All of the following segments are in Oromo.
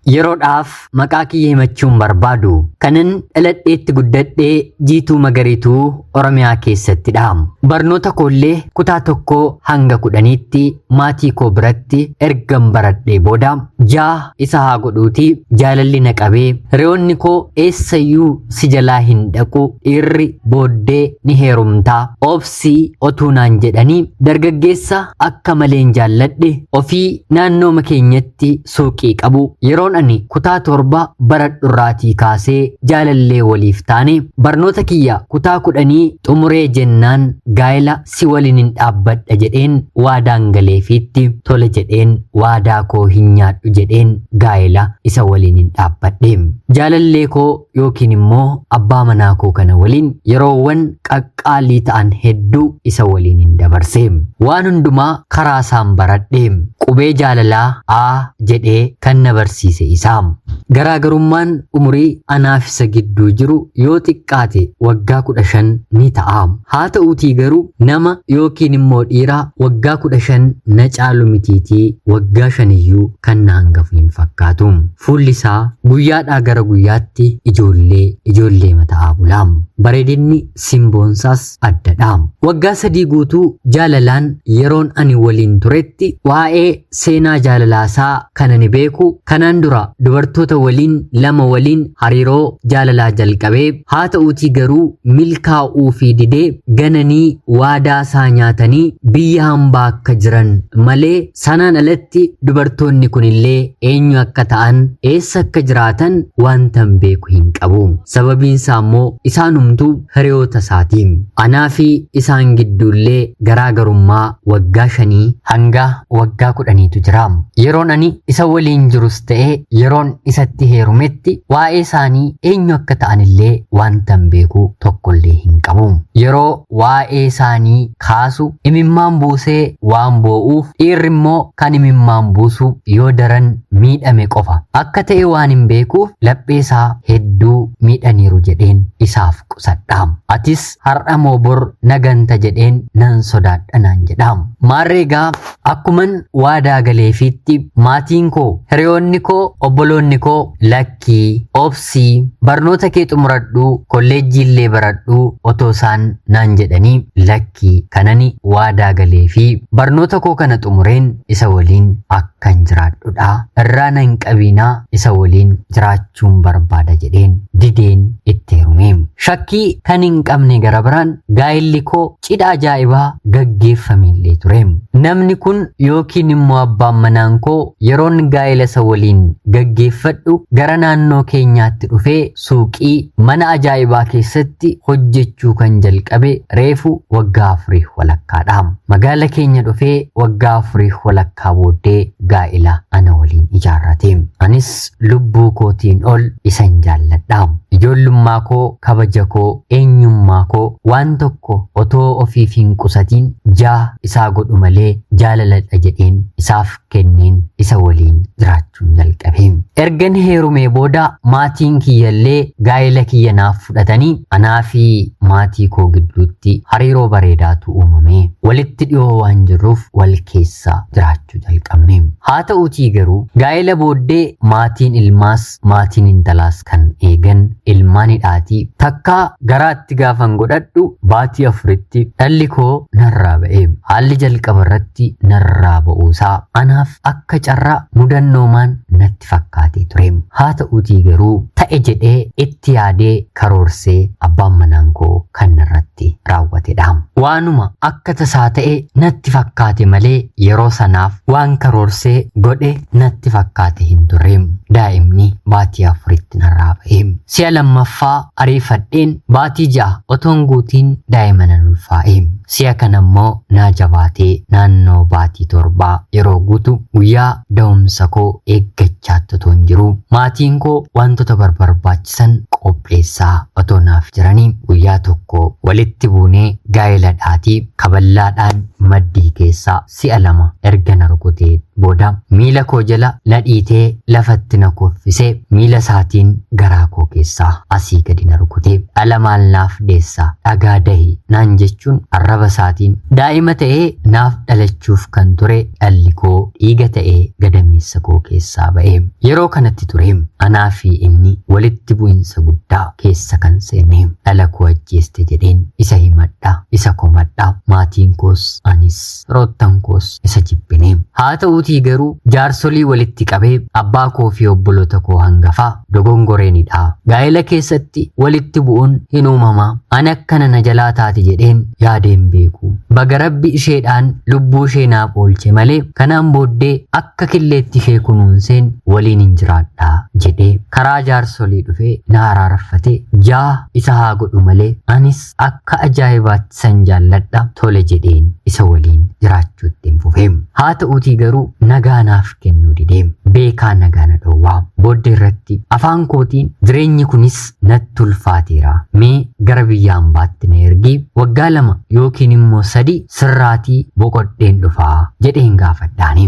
Yeroodhaaf maqaa kiyya himachuun barbaadu. Kanan dhaladheetti guddadhee Jiituu Magariituu Oromiyaa keessattidha. Barnoota koollee kutaa tokkoo hanga kudhaniitti maatii koo biratti ergan baradhee booda jaa isa haa godhuutii jaalalli na qabee hiriyoonni koo eessayyuu si jalaa hin dhaqu dhiirri booddee ni heerumtaa obsii otuu naan jedhanii dargaggeessa akka maleen jaalladhe ofii naannooma keenyatti suuqii qabu yeroon ani kutaa 7 baradhurraatii kaasee jaalallee waliif taane barnoota kiyya kutaa kudhanii xumuree jennaan gaa'ela si waliin hin dhaabbadha jedheen waadaan galeefiitti tole jedheen waadaa koo hin nyaadhu jedheen gaa'ela isa waliin hin dhaabbadhe. Jaalallee koo yookiin immoo abbaa manaa koo kana waliin yeroowwan qaqqaalii ta'an hedduu isa waliin hin dabarse. Waan hundumaa karaa isaan baradhe. Qubee jaalalaa A jedhee kan na barsiise isa. Garaagarummaan umurii anaaf isa gidduu jiru yoo xiqqaate waggaa 15 ni ta'a. Haa ta'uutii garuu nama yookiin immoo dhiira waggaa 15 na caalu mitiitii waggaa shaniyyuu kan na hangafu hin fakkaatu. Fuulli isaa guyyaadhaa gara guyyaatti ijoollee ijoollee mata'aa bula. Bareedinni simboonsaas addadha. Waggaa sadii guutuu jaalalaan yeroon ani waliin turetti waa'ee seenaa jaalalaasaa kan ani beeku kanaan dura dubartoota waliin lama waliin hariiroo jaalalaa jalqabee haa ta'uutii garuu milkaa'uu fi didee gananii waadaa isaa nyaatanii biyya hambaa akka jiran malee sanaan alatti dubartoonni kunillee eenyu akka ta'an eessa akka jiraatan wantan beeku hin qabu. Sababiin isaa immoo isaanumtuu hiriyoota isaati. Anaa fi isaan gidduullee garaagarummaa waggaa shanii hanga waggaa kudhaniitu jira. Yeroon ani isa waliin jirus ta'e yeroon isatti heerumetti waa'ee isaanii eenyu akka ta'anillee wantan beeku tokkollee hin qabu. Yeroo waa'ee isaanii kaasu imimmaan buusee waan boo'uuf dhiirri immoo kan imimmaan buusu yoo daran miidhame qofa akka ta'e waan hin beekuuf laphee isaa hedduu miidhaniiru jedheen isaaf qusadha. Atis har'a moo bor na ganta jedheen nan sodaadha naan jedha. Maarree egaa akkuman waadaa galeefiitti maatiin koo, hiriyoonni koo, obboloonni koo lakkii, obsii, barnoota kee xumuradhuu, kolleejjii illee baradhuu otoo isaan naan jedhanii lakkii kanani waadaa galeefii barnoota koo kana xumureen isa waliin akkan jiraadhudha. Irraa nan qabiinaa isa waliin jiraachuun barbaada jedheen dideen itti heerume. Shakkii kan hin qabne gara biraan gaa'elli koo cidha ajaa'ibaa gaggeeffame illee ture. Namni kun yookiin immoo abbaan manaan koo yeroon gaa'ela isa waliin gaggeeffadhu gara naannoo keenyaatti dhufee suuqii mana ajaa'ibaa keessatti hojjechuu kan jalqabe reefu waggaa afurii walakkaadha. Magaala keenya dhufee waggaa afurii walakkaa booddee gaa'ela ana waliin ijaarrate. Anis lubbuu kootiin ol isan jaalladha. Ijoollummaa koo, kabaja koo, eenyummaa koo waan tokko otoo ofiif hin qusatiin jaa isaa godhu malee jaalaladha jedheen isaaf kenneen isa waliin jiraachuun jalqabe. Ergan heerumee booda maatiin kiyyallee gaa'ela kiyya naaf fudhatanii anaa fi maatii koo gidduutti hariiroo bareedaatu uumame. Walitti dhiyoo waan jirruuf wal keessa jiraachuu jalqabne. Haa ta'uutii garuu gaa'ela booddee maatiin ilmaas maatiin intalaas kan eegan ilmaanidhaatii takkaa garaatti gaafan godhadhu baatii afuritti dhalli koo narraa ba'e. Haalli jalqaba irratti narraa ba'uusaa anaaf akka carraa mudannoomaan natti fakkaatee ture. Haa ta'uutii garuu ta'e jedhee itti yaadee karoorsee abbaan manaan koo kan narratti raawwatedha. Waanuma akka tasaa ta'e natti fakkaate malee yeroo sanaaf waan karoorsee godhe natti fakkaate hin turre. Daa'imni baatii afuritti narraa ba'e. Si'a lammaffaa ariifadheen baatii ja'a otoon guutiin daa'ima nan ulfaa'e. Si'a kana immoo naa jabaatee naannoo baatii 7 yeroo guutu guyyaa da'umsa koo eeggachaatti otoo hin jiru maatiin koo wantoota barbaachisan qopheessaa otoo naaf jiranii guyyaa tokko walitti buunee gaa'ela dhaatii kaballaadhaan maddii keessaa si'a 2 erga na rukutee booda miila koo jala na dhiitee lafatti na kuffisee miila isaatiin garaa koo keessaa asii gadi na rukutee dhala maal naaf deessa dhagaa dahi naan jechuun arraba isaatiin daa'ima ta'ee naaf dhalachuuf kan ture dhalli koo dhiiga ta'ee gadameessa koo keessaa ba'e. Yeroo kanatti ture anaa fi inni walitti bu'insa guddaa keessa kan seenne. Dhala koo ajjeeste jedheen isa himadha, isa komadha. Maatiin koos anis firoottan koos isa jibbine. Haa ta'uutii garuu jaarsolii walitti qabee abbaa koo fi obboloota koo hangafaa dogongoreenidha. Gaa'ela keessatti walitti bu'uun hin uumamaa. Ani akkana na jalaa taate jedheen yaadeen beeku. Baga Rabbi isheedhaan lubbuu ishee naaf oolche malee kanaan booddee akka killeetti ishee kunuunseen waliin hin jiraadha jedhee karaa jaarsolii dhufee na araarfate. Jaa isa haa godhu malee anis akka ajaa'ibaatti san jaalladha tole jedheen isa waliin jiraachuutti hin fufe. Haa ta'uutii garuu nagaa naaf kennuu didee beekaa nagaa na dhowwaa. Booddee irratti afaan kootiin jireenyi kunis natti ulfaateera. Mee gara biyya hambaatti na ergi waggaa 2 yookiin immoo 3 sirraatii boqodheen dhufaa jedheen gaafadhaani.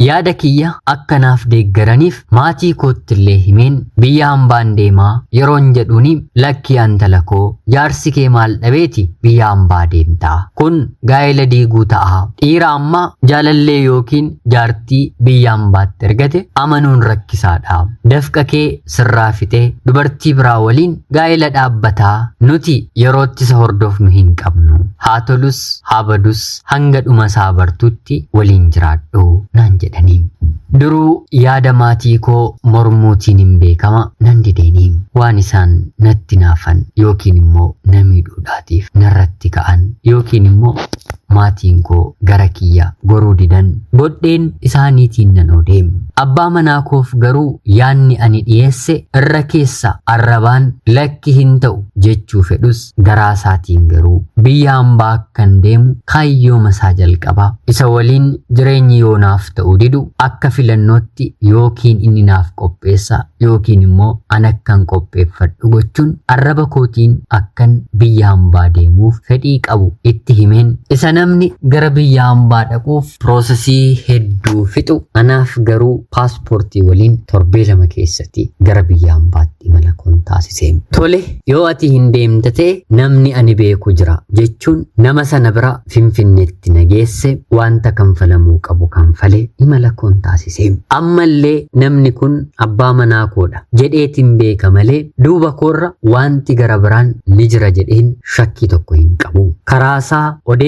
Yaada kiyya akka naaf deeggaraniif maatii koottillee himeen biyya hambaan deemaa yeroon jedhuuni lakki antala koo jaarsi kee maal dhabeeti biyya hambaa deemtaa kun gaa'ela diiguu ta'a dhiira ammaa jaalallee yookiin jaartii biyya hambaatti ergate amanuun rakkisaadha dafqa kee sirraa fixee dubartii biraa waliin gaa'ela dhaabbataa nuti yerootti isa hordofnu hin qabnu haa tolus haa badus hanga dhuma isaa bartutti waliin jiraadhu naan jedhanii. Duruu yaada maatii koo mormuutiin hin beekama nan dideeni. Waan isaan natti naafan yookiin immoo na miidhuudhaatiif narratti ka'an yookiin immoo maatiin koo gara kiyya goruu didan godheen isaaniitiin nan oode. Abbaa manaa koof garuu yaanni ani dhiyeesse irra keessa arrabaan lakki hin ta'u jechuu fedhus garaa isaatiin garuu biyya hambaa akkan deemu kaayyoo masaa jalqabaa isa waliin jireenyi yoo naaf ta'u didu akka filannootti yookiin inni naaf qopheessa yookiin immoo an akkan qopheeffadhu gochuun arraba kootiin akkan biyya hambaa deemuuf fedhii qabu itti himeen isa namni gara biyya hambaa dhaquuf piroosesii hedduu fixu anaaf garuu paaspoortii waliin torbee 2 keessatti gara biyya hambaatti imala koon taasise. Tole yoo ati hin deemte ta'e namni ani beeku jira jechuun nama sana bira Finfinneetti na geesse wanta kanfalamuu qabu kanfale imala koon taasise. Ammallee namni kun abbaa manaa koodha jedheetiin beeka malee duuba koorra wanti gara biraan ni jira jedheen shakkii tokko hin qabu. Karaasaa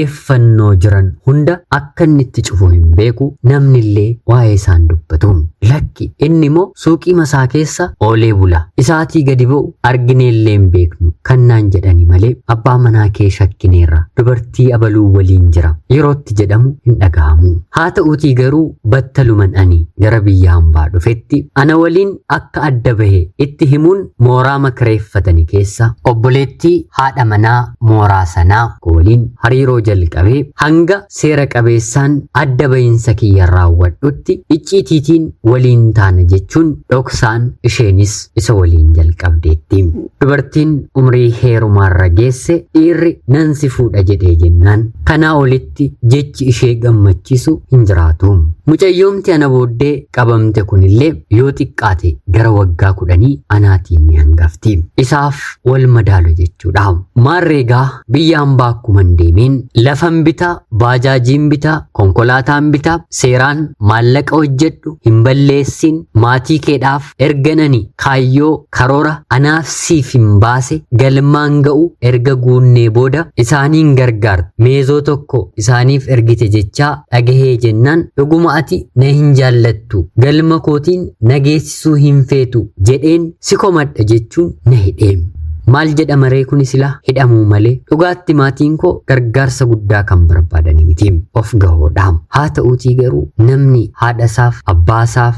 odeeffannoo jiran hunda akka inni itti cufu hin beeku namnillee waa'ee isaan dubbatu. Lakki inni immoo suuqii masaa keessa oolee bula. Isaatii gadi ba'u argineellee hin beeknu kan naan jedhani malee abbaa manaa kee shakkineerra dubartii abaluu waliin jira yerootti jedhamu hin dhaga'amu. Haa ta'uutii garuu battaluman ani gara biyya hambaa dhufetti ana waliin akka adda bahe itti himuun mooraa makireeffatani keessa obboleettii haadha manaa mooraa sanaa waliin hariiroo jalqabee hanga seera qabeessaan adda bahinsa kiyya raawwadhutti icciitiitiin waliin taana jechuun dhoksaan isheenis isa waliin jalqabdeetti. Dubartiin umrii heerumaarra geesse dhiirri nan si fuudha jedhee jennaan kanaa olitti jechi ishee gammachiisu hin jiraatu. Mucayyoomti ana booddee qabamte kunillee yoo xiqqaate gara waggaa 10 anaatiin ni hangafti. Isaaf wal madaalu jechuudha. Maarreegaa biyya hambaa akkuma hin deemeen lafan bitaa, baajaajiin bitaa, konkolaataan bitaa, seeraan maallaqa hojjedhu hin balleessin maatii keedhaaf erganani kaayyoo karoora anaaf siif hin baase galmaan ga'u erga guunnee booda isaaniin gargaartu meezoo tokko isaaniif ergite jechaa dhagahee jennaan dhuguma ati na hin jaallattu galma kootiin na geessisuu hin feetu jedheen si komadha jechuun na hidhe. Maal jedha maree kuni sila hidhamuu malee dhugaatti maatiin koo gargaarsa guddaa kan barbaadani miti of gahoodha. Haa ta'uutii garuu namni haadha isaaf abbaa isaaf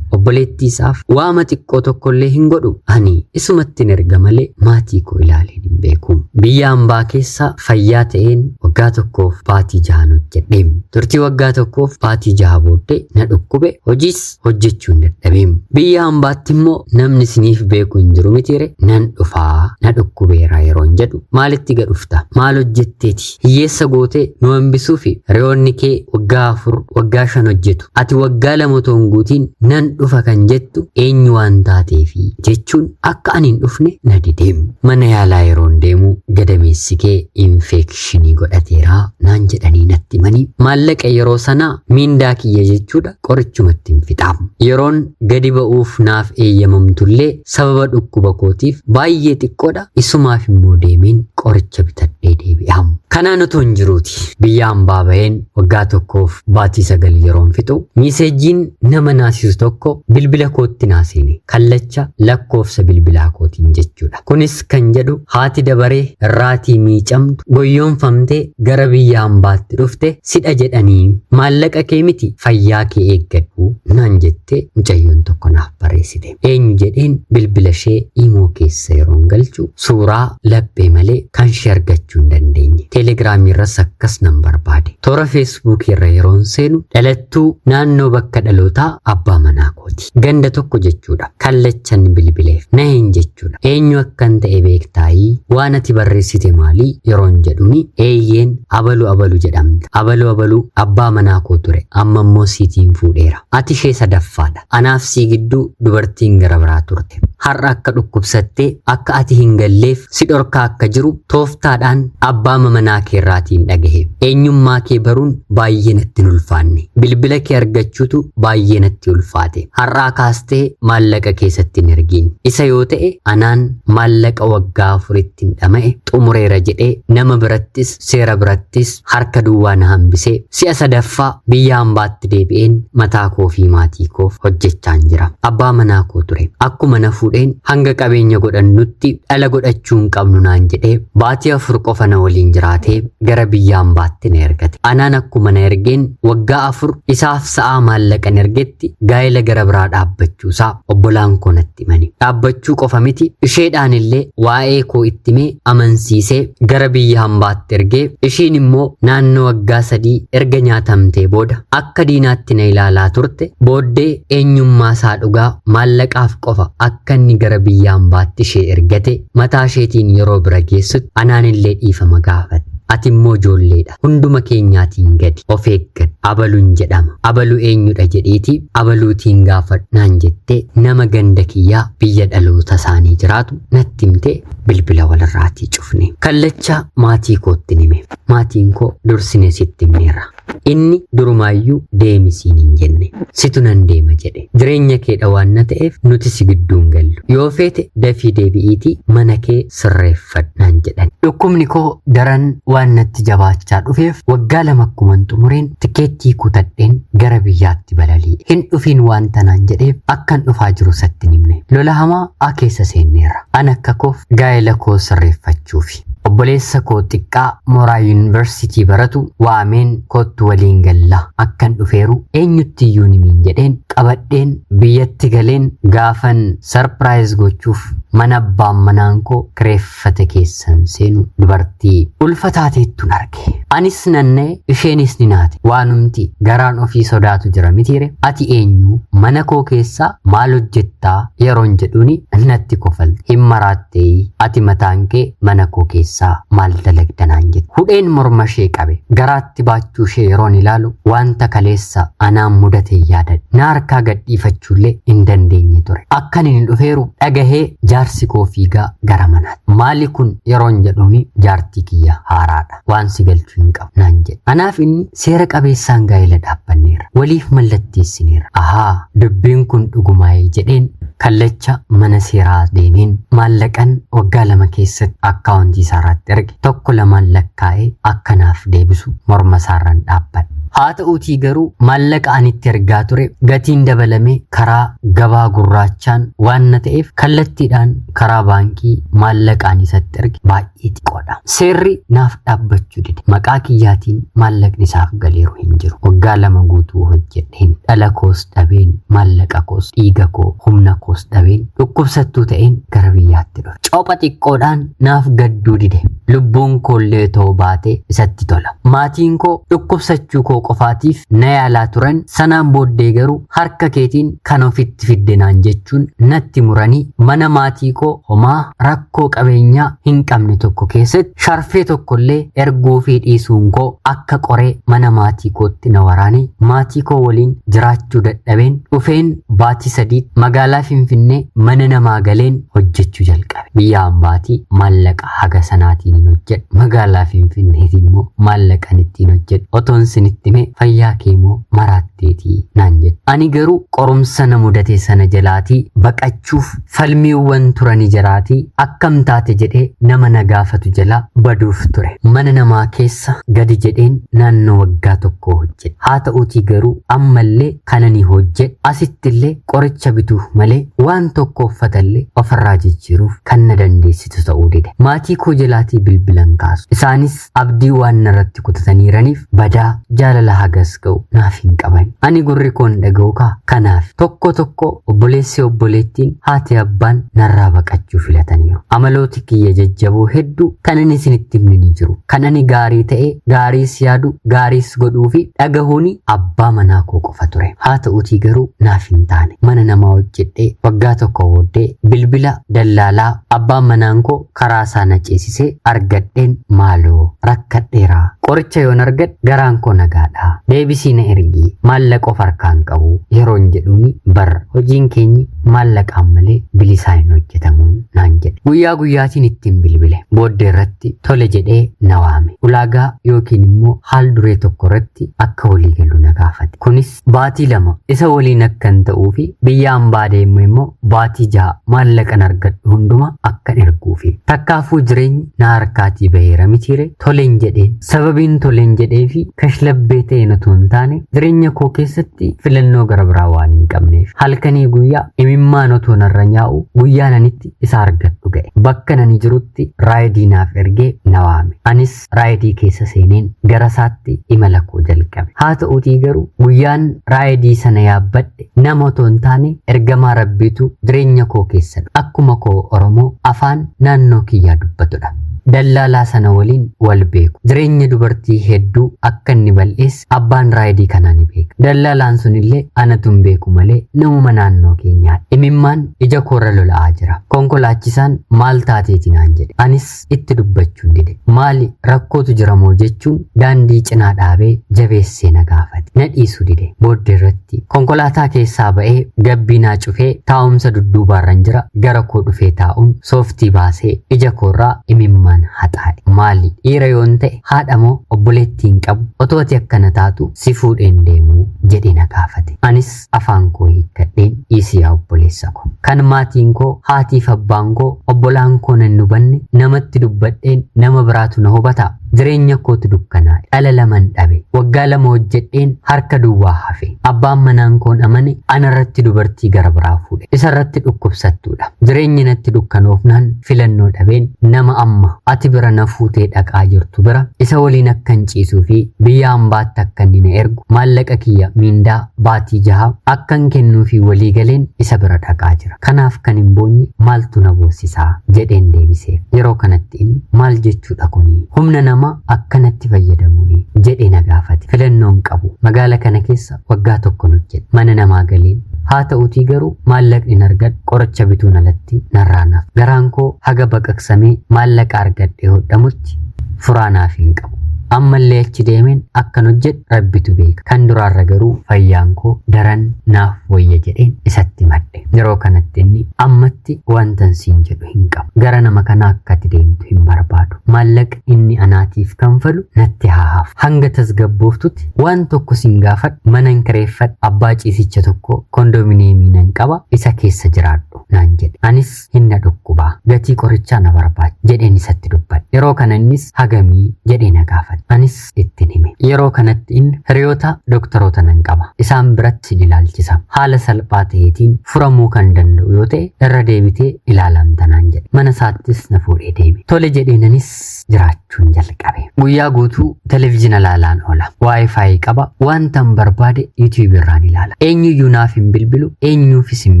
obboleettii isaaf waama xiqqoo tokkollee hin godhu. Ani isumattin erga malee maatii koo ilaaleen hin beeku. Biyya hambaa keessa fayyaa ta'een Waggaa tokkoof baatii jahan hojjedhe. Turtii waggaa tokkoof baatii jaha booddee na dhukkube, hojiis hojjechuu hin dadhabe. Biyya hambaatti immoo namni isiniif beeku hin jiru mitiire. Nan dhufaa, na dhukkubeera yeroon jedhu, maalitti gadhufta? Maal hojjetteeti? Hiyyeessa gootee nu hambisuufi re'oonni kee waggaa 4, waggaa 5 hojjetu. Ati waggaa 2 otoo hin guutiin nan dhufa kan jettu eenyu waan taateefi jechuun akka ani hin dhufne na dide. Mana yaalaa yeroon deemu gadameessi kee infekshinii godhateera naan jedhanii natti himanii, maallaqa yeroo sanaa miindaa kiyya jechuudha qorichumatti hin fixa. Yeroon gadi ba'uuf naaf eeyyamamtullee sababa dhukkuba kootiif baay'ee xiqqoodha, isumaaf immoo deemeen qoricha bitadhee deebi'a. Kanaan otoo hin jiruuti biyya hambaa baheen waggaa tokkoof baatii 9 yeroon fixu miiseejiin nama naasisu tokko bilbila kootti naa seene, kallacha lakkoofsa bilbilaa kootiin jechuudha. Kunis kan jedhu, haati dabaree irraatii miicamtu goyyoonfamtee gara biyya hambaatti dhufte sidha jedhanii, maallaqa kee miti fayyaa kee eeggadhu naan jettee mucayyoon tokko naaf barreessite. Eenyu jedheen bilbila ishee imoo keessa yeroon galchu suuraa laphee malee kan ishee argachuu hin dandeenye. Teelegiraamii irras akkas nan barbaade. Toora Feesbuukii irra yeroon seenu dhalattuu naannoo bakka dhalootaa abbaa manaa kooti. Ganda tokko jechuudha. Kallachan bilbileef. Naheen jechuudha. Eenyu akkan ta'e beektaayii, waan ati barreessite maalii yeroon jedhuuni, eeyyeen, abalu abalu jedhamta. Abalu abalu abbaa manaa koo ture. Amma immoo siitiin fuudheera. Ati ishee sadaffaadha. Anaaf sii gidduu dubartiin gara biraa turte. Har'a akka dhukkubsattee akka ati hin galleef si dhorkaa akka jiru tooftaadhaan abbaa manaa keerraatiin dhagahe. Eenyummaa kee baruun baay'ee natti hin ulfaanne. Bilbila kee argachuutu baay'ee natti ulfaate. Har'aa kaastee maallaqa keessatti hin ergiin. Isa yoo ta'e anaan maallaqa waggaa 4tti hin dhama'e xumureera jedhee nama birattis seera birattis harka duwwaa na hambisee si'a sadaffaa biyya hambaatti deebi'een mataa koo fi maatii koof hojjechaan jira. Abbaa manaa koo ture. Akkuma na fuudheen hanga qabeenya godhannutti dhala godhachuu hin qabnu naan jedhee baatii 4 qofa na waliin jiraatee gara biyya hambaatti na ergate. Anaan akkuma na ergeen waggaa 4 isaaf sa'aa maallaqan ergetti gaa'ela gara biraa dhaabbachuusaa obbolaan koo natti himani. Dhaabbachuu qofa miti, isheedhaan illee waa'ee koo itti himee amansiisee gara biyya hambaatti ergee, ishiin immoo naannoo waggaa 3 erga nyaatamtee booda akka diinaatti na ilaalaa turte. Booddee eenyummaa isaa dhugaa, maallaqaaf qofa akka inni gara biyya hambaatti ishee ergate mataa isheetiin yeroo bira geessutti anaan illee dhiifama gaafate. Ati immoo ijoolleedha. Hunduma keenyaatiin gadi. Of eeggadhu. Abaluun jedhama. Abalu eenyudha jedheeti abaluutiin gaafadhu naan jettee nama ganda kiyyaa biyya dhaloota isaanii jiraatu natti himtee bilbila walirraatii cufne. Kallacha maatii kootti hime. Maatiin koo dursine sitti himneerra. Inni durumaayyuu deemi siin hin jenne. Situ nan deema jedhe. Jireenya keedha waan na ta'eef nuti si gidduu hin gallu. Yoo feete dafii deebi'iitii mana kee sirreeffadhu naan jedhan. Dhukkubni koo daran waan natti jabaachaa dhufeef waggaa 2 akkuman xumureen tikeettii kutadheen gara biyyaatti balali'e. Hin dhufiin waan tanaan jedheef akkan dhufaa jiru isatti hin himne. Lola hamaa a keessa seenneerra. An akka koof gaa'ela koo sirreeffachuufi. Obboleessa koo xiqqaa mooraa yuunivarsiitii baratu waameen kottu waliin galla, akkan dhufeeru eenyutti iyyuu hin himiin jedheen qabadheen biyyatti galeen gaafan sarpiraayiz gochuuf mana abbaan manaan koo kireeffate keessan seenu dubartii ulfa taateettuun arge. Anis nanna'e, isheenis ni naate. Waanumti garaan ofii sodaatu jira mitiire. Ati eenyu, mana koo keessaa maal hojjettaa yeroon jedhuuni natti kofalte. Hin maraattee, ati mataan kee mana koo keessaa maal dalagda naan jette. Hudheen morma ishee qabe. Garaatti baachuu ishee yeroon ilaalu wanta kaleessa anaan mudate yaadadhe. Na harkaa gadhiifachuullee hin dandeenye ture. Akkan inni dhufeeru dhagahee jaarsi koo fiigaa gara manaatti. Maali kun yeroon jedhuuni, jaartii kiyya haaraadha. Waan si galchuu hin qabu naan jedhe. Anaaf inni seera qabeessaan gaa'ela dhaabbanneera. Waliif mallatteessineera. Ahaa, dubbiin kun dhugumaa'ee jedheen kallacha mana seeraa deemeen maallaqan waggaa 2 keessatti akkaawuntii isaarratti erge tokko lamaan lakkaa'ee akkanaaf deebisu morma isaarraan dhaabbadhe. Haa ta'uutii garuu maallaqa ani itti ergaa ture gatiin dabalamee karaa gabaa gurraachaan waan na ta'eef kallattiidhaan karaa baankii maallaqa ani isatti erge baay'ee xiqqoodha. Seerri naaf dhaabbachuu dide. Maqaa kiyyaatiin maallaqni isaaf galeeru hin jiru. Waggaa 2 guutuu hojjedheen dhala koos dhabeen, maallaqa koos, dhiiga koo, humna koos dhabeen, dhukkubsattuu ta'een gara biyyaatti dhufe. Copha xiqqoodhaan naaf gadduu dide. Lubbuun koollee otoo baate isatti tola. Maatiin koo dhukkubsachuu koo qofaatiif na yaalaa turan. Sanaan booddee garuu harka keetiin kan ofitti fidde naan jechuun natti muranii mana maatii koo homaa rakkoo qabeenyaa hin qabne tokko keessatti sharfee tokkollee erguu fi dhiisuun koo akka qoree mana maatii kootti na waraane. Maatii koo waliin jiraachuu dadhabeen dhufeen baatii 3 magaalaa Finfinnee mana namaa galeen hojjechuu jalqabe. Biyya ambaatii maallaqa haga sanaatiin hin hojjedhu. Magaalaa Finfinneeti immoo maallaqan ittiin hojjedhu. Otoon sinitti hime fayyaa kee immoo maraatteetii naan jedhu. Ani garuu qorumsa na mudate sana jalaatii baqachuuf falmiiwwan turani jalaatii akkam taate jedhee nama na gaafatu jalaa baduuf ture. Mana namaa keessa gadi jedheen naannoo waggaa tokkoo hojjedhe. Haa ta'uutii garuu ammallee kanani hojjedhe asittillee qoricha bituuf malee waan tokko uffatallee ofirraa jijjiiruuf kan na dandeessisu ta'uu dide. Maatii koo jalaatii bilbilan kaasu. Isaanis abdii waan narratti kutataniiraniif badaa jaalala hagas ga'u naaf hin qaban. Ani gurri koon dhaga'u kaa. Kanaaf tokko tokko obboleessi obboleettiin haati abbaan narraa baqachuu filataniiru. Amalooti kiyya jajjaboo hedduu kan ani isinitti himne ni jiru. Kan ani gaarii ta'e gaariis yaadu gaariis godhuu fi dhagahuuni abbaa manaa koo qofa ture. Haa ta'uutii garuu naaf hin taane. Mana namaa hojjedhee waggaa tokko booddee bilbila dallaalaa abbaan manaan koo karaa isaa na ceesisee argadheen maaloo rakkadheeraa. Qoricha yoon argadhe garaan koo nagaadha. Deebisii na ergi maallaqa of harkaan qabu yeroon jedhuuni bar hojiin keenyi maallaqaan malee bilisaa hin hojjetamuun naan jedhe. Guyyaa guyyaatiin ittiin bilbile. Booddee irratti tole jedhee na waame. Ulaagaa yookiin immoo haal duree tokko irratti akka walii galu na gaafate. Kunis baatii 2 isa waliin akkan ta'uu fi biyya ambaa deemu immoo baatii 6 maallaqan argadhu hunduma akkan erguufi. Takkaafuu jireenyi na harkaatii baheera mitiire toleen jedheen. Sababiin toleen jedhee fi kashlabbee ta'een otoo hin taane jireenya koo keessatti filannoo gara biraa waan hin qabneef. Halkanii guyyaa imimmaan otoo narra nyaa'u guyyaa nanitti isa argadhu ga'e. Bakka nani jirutti raayidii naaf ergee na waame. Anis raayidii keessa seeneen gara isaatti imala koo jalqabe. Haa ta'uutii garuu guyyaan raayidii sana yaabbadhe nama otoo hin taane ergamaa Rabbiitu jireenya koo keessa dhufe. Akkuma koo Oromoo afaan naannoo kiyyaa dubbatudha. Dallaalaa sana waliin wal beeku. Jireenya dubartii hedduu akka inni bal'eesse abbaan raayidii kanaa ni beeka. Dallaalaan sun illee anatu hin beeku malee namuma naannoo keenyaati. Imimmaan ija koorra lola'aa jira. Konkolaachisaan maal taateeti naan jedhe. Anis itti dubbachuun dide. Maali rakkootu jira moo jechuun daandii cinaa dhaabee jabeessee na gaafate. Na dhiisuu dide. Booddee irratti konkolaataa keessaa ba'ee gabbiinaa cufee taa'umsa dudduubaarran jira gara koo dhufee taa'uun sooftii baasee ija koorraa imimmaan haxaa'e. Maali dhiira yoon ta'e haadha moo obboleettii hin qabu otoo ati akkana taatu si fuudheen deemuu jedhee na gaafate. Anis afaan koo hiikkadheen dhiisi yaa obboleessa koo. Kan maatiin koo haatiif abbaan koo obbolaan koo nan hubanne namatti dubbadheen nama biraatu na hubataa. Jireenya kootu dukkanaa'e. Dhala laman dhabe. Waggaa 2 hojjedheen harka duwwaa hafe. Abbaan manaan koon amane anarratti dubartii gara biraa fuudhe. Isarratti dhukkubsattuudha. Jireenyi natti dukkanoofnaan filannoo dhabeen nama amma ati bira na fuutee dhaqaa jirtu bira isa waliin akkan ciisuu fi biyya ambaatti akka inni na ergu maallaqa kiyya miindaa baatii 6 akkan kennuu fi walii galeen isa bira dhaqaa jira. Kanaaf kan hin boonye maaltu na boosisaa jedheen deebiseef. Yeroo kanatti inni maal jechuudha kuni? Humna namaa akkanatti fayyadamuuni jedhee na gaafate. Filannoon qabu. Magaala kana keessa waggaa tokko hojjedhe. Mana namaa galeen. Haa ta'uutii garuu maallaqni hin argadhu qoricha bituun alatti narraa naaf. Garaan koo haga baqaqsamee maallaqa argadhee hodhamutti furaa naaf hin qabu. Ammallee achi deemeen akkan hojjedhu Rabbitu beeka. Kan duraarra garuu fayyaan koo daran naaf wayya jedheen isatti madde. Yeroo kanatti inni ammatti wantan siin jedhu hin qabu. Gara nama kanaa akka ati deemtu hin barbaadu. Maallaqa inni anaatiif kanfalu natti haa hafu. Hanga tasgabbooftutti waan tokko siin gaafadhu mana hin kireeffadhu abbaa ciisicha tokko kondominiyeemii nan qaba isa keessa jiraadhu naan jedhe. Anis hin na dhukkubaa gatii qorichaa na barbaada jedheen isatti dubbadhe. Yeroo kana innis hagamii jedhee na gaafate. Anis ittiin hime. Yeroo kanatti inni hiriyoota doktoroota nan qaba. Isaan biratti sin ilaalchisa. Haala salphaa ta'eetiin furamuu kan danda'u yoo ta'e irra deebitee ilaalamta naan jedhe. Mana isaattis na fuudhee deeme. Tole jedheenanis jiraachaa jiraachuun jalqabe. Guyyaa guutuu televizyiina laalaan oola. Waayifaayi qaba. Wantan barbaade yuutiyuubii irraan ilaala. Eenyuyyuu naaf hin bilbilu, eenyuufis hin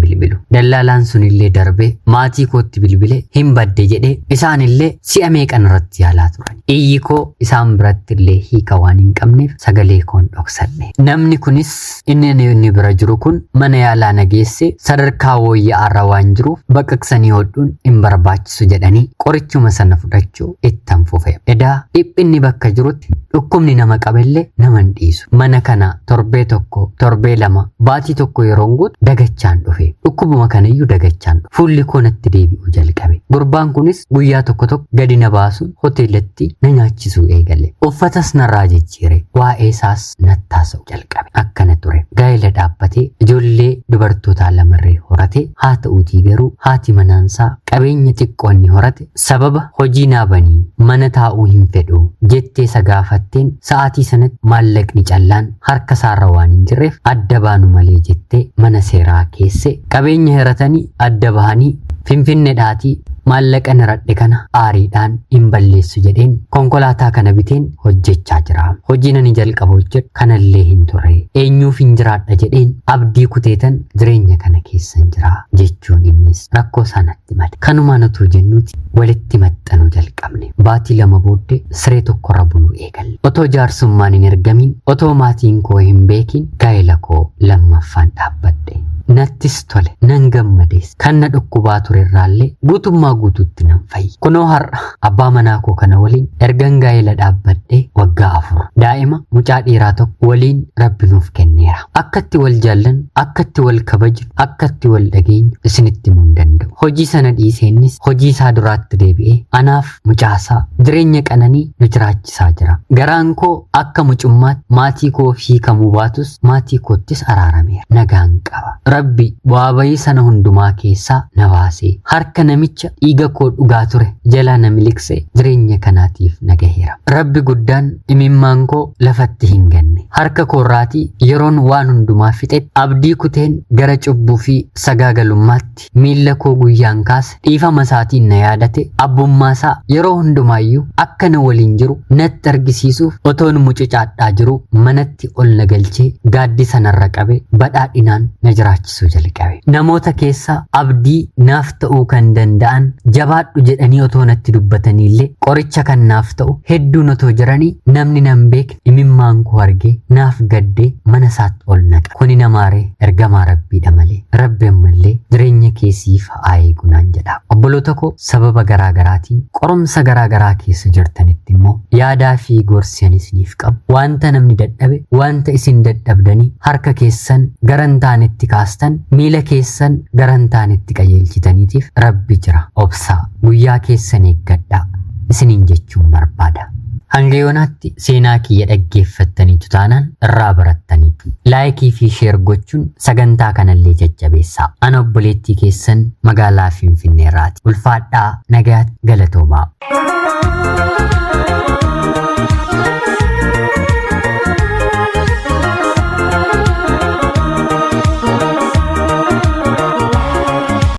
bilbilu. Dallaalaan sunillee darbee maatii kootti bilbile hin badde jedhee isaanillee si'a meeqan irratti yaalaa turan. Iyyi koo isaan biratti illee hiika waan hin qabneef sagalee koon dhoksadhe. Namni kunis inni bira jiru kun mana yaalaa na geesse sadarkaa wooyya'aarra waan jiruuf baqaqsanii hodhuun hin barbaachisu jedhanii qorichuma sana fudhachuu ittan fufe. Edaa dhiphinni bakka jirutti dhukkubni nama qabellee nama hin dhiisu. Mana kana torbee tokko, torbee lama, baatii tokko yeroon guutu dagachaan dhufe. Dhukkubuma kanayyuu dagachaan dhufe. Fuulli koo natti deebi'uu jalqabe. Gurbaan kunis guyyaa tokko tokko gadi na baasuun hoteelatti na nyaachisuu eegale. Uffatas narraa jijjiire. Waa'ee isaas natti haasa'u jalqabe. Akkana ture. Gaa'ela dhaabbatee ijoollee dubartootaa lamarree horate haa ta'uutii garuu haati manaansaa qabeenya xiqqoo inni horate sababa hojii naabanii mana taa'uu hin fedhu jettee isa gaafatteen sa'aatii sanatti maallaqni callaan harka isaarra waan hin jirreef adda baanu malee jettee mana seeraa keesse qabeenya hiratanii adda bahanii Finfinneedhaatii maallaqa hiradhe kana aariidhaan hin balleessu jedheen konkolaataa kana biteen hojjechaa jira. Hojiin ani jalqaba hojjedhu kanallee hin turre. Eenyuuf hin jiraadha jedheen abdii kuteetan jireenya kana keessan jira jechuun innis rakkoo sanatti male. Kanumaan otoo jennuuti walitti maxxanuu jalqabne. Baatii 2 booddee siree tokkorra buluu eegalle. Otoo jaarsummaan hin ergamin, otoo maatiin koo hin beekin gaa'ela koo lammaffaan dhaabbadhe. Nattis tole, nan gammades, kan na dhukkubaa turerraallee guutummaa guutuutti nan fayye. Kunoo har'a abbaa manaa koo kana waliin ergan gaa'ela dhaabbadhee waggaa 4. Daa'ima mucaa dhiiraa tokko waliin rabbi nuuf kenneera. Akkatti wal jaallannu, akkatti wal kabajnu, akkatti wal dhageenyu isinitti himuu hin danda'u. Hojii sana dhiiseennis hojii isaa duraatti deebi'ee anaaf mucaasaa jireenya qananii nu jiraachisaa jira. Garaan koo akka mucummaatti maatii koo hiikamuu baatus maatii koottis araarameera. Nagaan qaba. Rabbi bu'aa bayii sana hundumaa keessaa na baasee harka namicha dhiiga koo dhugaa ture jalaa na miliqsee jireenya kanaatiif na gaheera. Rabbi guddaan imimmaan koo lafatti hin ganne. Harka koorraatii yeroon waan hundumaa fixetti abdii kuteen gara cubbuu fi sagaagalummaatti miilla koo guyyaan kaase dhiifama isaatiin na yaadate abbummaa isaa yeroo hundumaayyuu akka na waliin jiru natti argisiisuuf otoon mucucaadhaa jiru manatti ol na galchee gaaddisa narra qabe badhaadhinaan na jiraachisuu jalqabe. Namoota keessaa abdii naaf ta'uu kan danda'an jabaadhu jedhanii otoo natti dubbataniillee qoricha kan naaf ta'u hedduun otoo jiranii namni nan beekne imimmaan koo argee naaf gaddee mana isaatti ol naqa. Kuni namaaree ergamaa rabbiidha malee rabbi ammallee jireenya kee siif haa eegu naan jedha. Obboloota koo sababa garaa garaatiin qorumsa garaa garaa keessa jirtanitti immoo yaadaa fi gorsi ani isiniif qabu wanta namni dadhabe wanta isin dadhabdanii harka keessan gara hin taanetti kaastan miila keessan gara hin taanetti qajeelchitaniitiif rabbi jira. Obsaa guyyaa keessan eeggadhaa isiniin jechuun barbaada. Hanga yoonaatti seenaa kiyya dhaggeeffattaniitu taanaan irraa barattaniitu. Laayikii fi sheer gochuun sagantaa kanallee jajjabeessaa. Ana obboleettii keessan magaalaa Finfinneerraati. Ulfaadhaa nagayaatti galatoomaa.